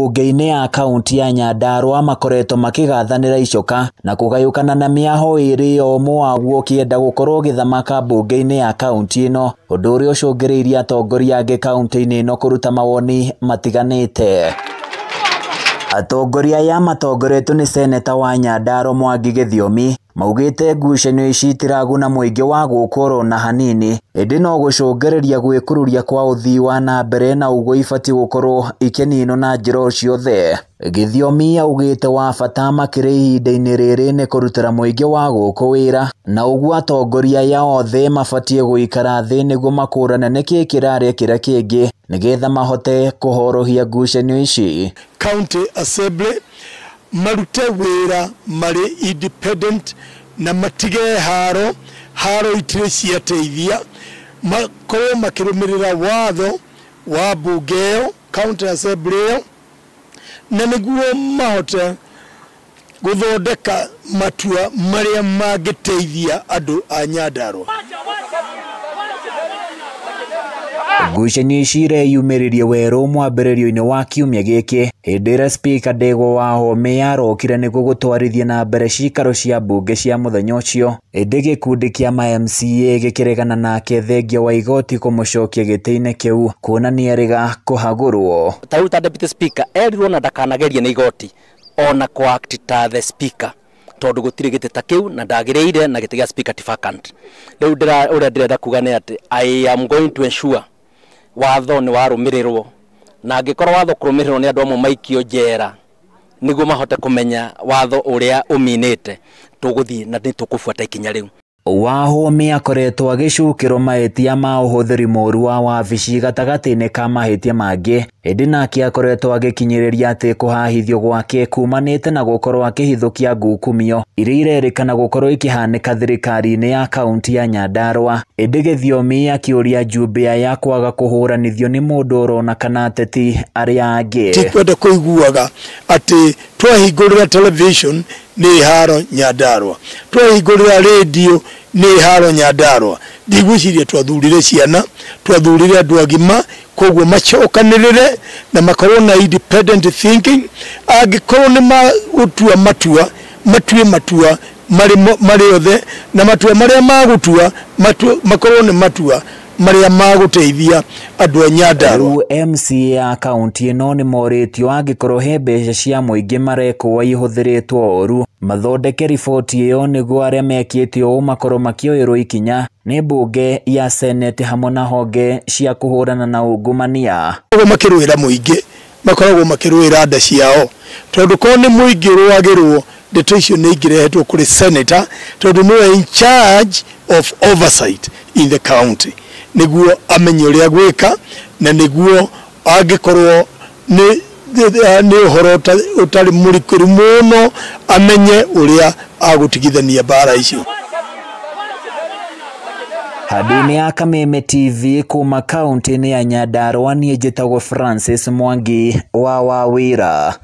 Bunge-inĩ ya kaunti ya Nyandarua makoretwo makĩgathanĩra icoka na kũgayũkana na mĩaho ĩrĩ o ũmwe waguo ũkĩenda gũkorwo ũgĩthamaka bunge-inĩ ya kaunti ĩno, ũndũ ũrĩa ũcũngĩrĩirie atongoria angĩ kaunti-inĩ ĩno kũruta mawoni matiganĩte. Atongoria aya matongoretio nĩ seneta wa Nyandarua Mwangi Gĩthiomi maugĩte ngucanio ici itiraguna mũingĩ wa gũkũ oro na hanini, ĩndĩ no gũcũngĩrĩria gwĩkururia kwa ũthii wa na mbere na ũguo ibatiĩ gũkorwo ikĩninwo na njĩra o ciothe. Gĩthiomi augĩte wa bata makĩria ihinda-inĩ rĩrĩ nĩ kũrutĩra mũingĩ wa gũkũ wĩra na ũguo atongoria aya othe mabatiĩ gũikara thĩ nĩguo makũrane nĩkĩ kĩrarĩa kĩrĩa kĩngĩ nĩgetha mahote kũhorohia ngucanio ici. County Assembly marute wĩra marĩ independent na matige haro haro itirĩ ciateithia, makorwo makĩrũmĩrĩra watho wa bunge ĩyo, County Assembly ĩyo, na nĩguo mahote gũthondeka matua marĩa mangĩteithia andũ a Nyandarua. Ngucanio ici ireyumĩririe werũ mwambĩrĩrio-inĩ wa kiumia gĩkĩ hĩndĩ ĩrĩa Spika Ndegwa Wahome arokire nĩguo gũtwarithia na mbere cikaro cia mbunge cia mũthenya ũcio, ĩndĩ gĩkundi kĩa ma MCA gĩkĩregana nake thengia wa igoti kũmũcokia gĩtĩ-inĩ kĩu kuona nĩerĩga kũhagũrwo. Ta rĩu ta Deputy Speaker erirwo na ndakanagerie nĩ igoti ona kũ act ta the Speaker tondu gutire gĩtĩ ta kĩu na ndagĩrĩire na gĩtĩ gĩa Speaker ti vacant. Rĩu ũrĩa ndĩrenda kuga nĩ atĩ I am going to ensure watho nĩ warũmĩrĩrwo, na angĩkorwo watho kũrũmĩrĩrwo nĩ andũ amwe maikio njera nĩguo mahote kũmenya watho ũrĩa ũminĩte, tũgũthiĩ na nĩ tũkũbuata ikinya rĩu. Wahome akoretwo agĩcukĩrwo mahĩtia ma ũhũthĩri mũũru wa wabici gatagatĩ-inĩ ka mahĩtia mangĩ, ĩndĩ nake akoretwo agĩkinyĩrĩria atĩ kũhahithio gwake kumanĩte na gũkorwo akĩhithũkia ngukumio iria irerĩkana gũkorwo ikĩhanĩka thirikari-inĩ ya kaunti ya Nyandarua, ĩndĩ Gĩthiomi akĩũria njumbe aya kwaga kũhũranithio nĩ mũndũ orona kana ateti arĩa angĩ. Tikwenda kũiguaga atĩ twahingũrĩra television nĩ haro Nyandarua, twahingũrĩra radio nĩ haro Nyandarua. Ndigwĩciria twathurire ciana, twathurire andũ agima, koguo macokanĩrĩre na makorwo na independent thinking. Angĩkorwo nĩ magũtua matua, matue matua marĩ othe, na matua marĩa magũtua makorwo nĩ matua marĩa magũteithia andũ a Nyandarua. Rĩu MCA ya kaunti ĩno nĩ morĩtio angĩkorwo he mbeca cia mũingĩ marekwo ihũthĩrĩtwo ũru mathondeke riboti ĩyo nĩguo arĩa mekĩte ũũ makorwo makĩoerwo ikinya nĩ mbunge ya Senate hamwe na honge cia kũhũrana na ungumania. Makoragwo makĩrũĩra mũingĩ, makoragwo makĩrũĩra nda ciao, tondũ korwo nĩ mũingĩ ũrũagĩrwo ndeto icio nĩ ingĩrehetwo kũrĩ senator, tondũ nĩwe in charge of oversight in the county, nĩguo amenye ũrĩa gwĩka na nĩguo angĩkorwo nĩ ũhoro ũtarĩ mũrikĩru mũno amenye ũrĩa agũtigithania mbara icio. Handũ-inĩ ya Kameme TV kuma kaunti-inĩ ya Nyandarua, niĩ njĩtagwo Francis Mwangi wa Wawĩra.